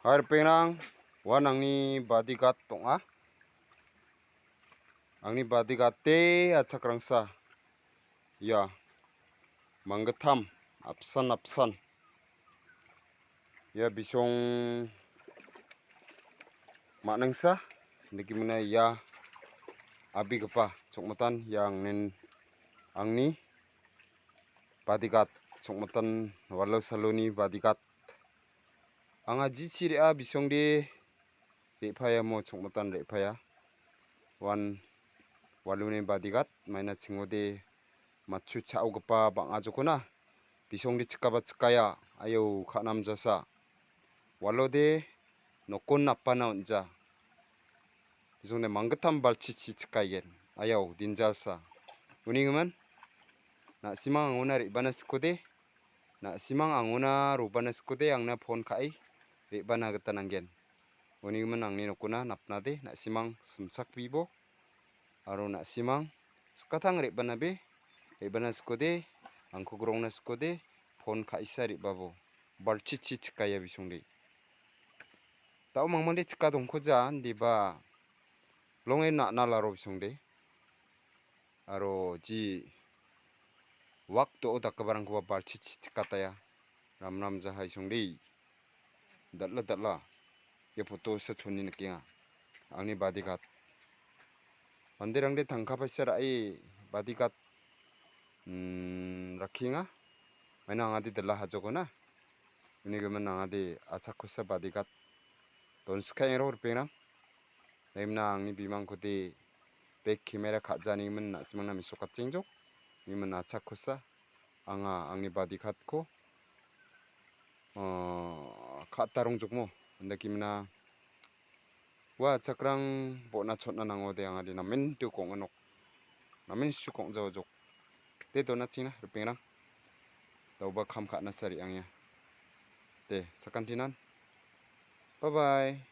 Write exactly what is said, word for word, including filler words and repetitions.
Hai ripengrang, uan angni bodyguard ong·a. Angni bodyguard-de achakrangsa. Ia, manggittam, apsan, apsan. Ia bisong ma·nangsa, nikimina ia abigipa chokmatan ia angnen, angni bodyguard chokmatan walo saloni bodyguard. Anga jichi re·a bisongde re·paia mo chokmatan re·paia. Uan waloni bodyguard maina chingode matchu cha·ogipa bang·a jokona. Bisongde chikaba chikaia, ayo ka·namjasa. Walode nokon napana on·ja. Bisongde manggittam balchichi chikaien. Ayau, dinjalsa. Unigimin, na·simang angona re·bana sikode, na·simang angona robana sikode, angna phone ka·e re·bana gita nanggen. Unigimin angni nokona napnade, na·simang simchakbibo, aro na·simang skatang re·banabe, re·bana sikode, angko grongna sikode, phone ka·isa re·babo. Balchichi chikaia bisongde. Da·o mangmangde chika dongkoja, indiba longe na·na laro bisongde. Aro ji wak do·o dakgiparangkoba balchichi chikataya. Ramram jahai songde. Dal·a, dal·a. Ia photo-sa choni nikenga. Angni bodyguard. Manderangde tangka paisa ra·e bodyguard, mm, rakkienga. Maina angade dal·a hajokona. Unigimin angade achakosa bodyguard donskaengrok ripengrang. Naimna angni bimangkode bek camera ka·janigimin na·simangna mesokatchengjok. Unigimin achakosa anga angni bodyguard-ko, ah, ka·tarongjokmo. Indakimina ua achakrang bon·a chotna nangode angade namen duk ong·enok. Namen suk ong·jaojok. De donachina ripengrang. Daoba kam ka·nasa re·angenga. De, sakantinan. Bye bye.